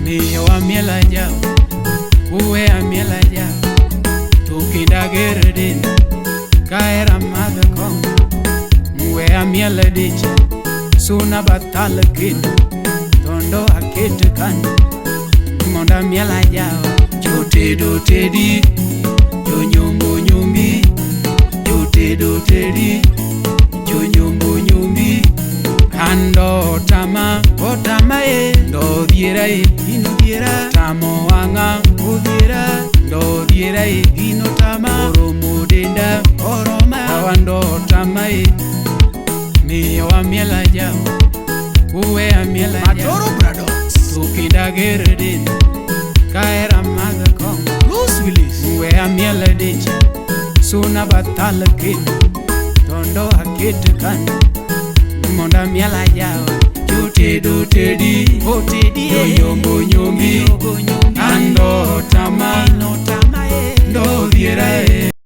Miyo amiel ajawa, uwe amiel ajawa, to kendo ager denda, kahero amadh kong'o, we amiel dichiel, suna bathal kendo, tondo aket kando, mondo amiel ajawa. Jotedo tedi, jonyombo nyombi, jotedo tedi, jonyombo nyombi. An do otama, otama e, ndo odhiera e, in odhiera, tamo wang'a, odhiera, ndo odhiera e, in otama, oromo denda, oroma, awan do otama e, miyo amiel ajawa, uwe amiel ajawa, Matoro Brothers. To kendo ager denda, kahero amadh kong'o, Bruce Willis. We amiel dichiel, suna bathal kendo, tondo aket kando, mondo amiel ajawa. Jotedo tedi, otedi, jonyombo nyombi.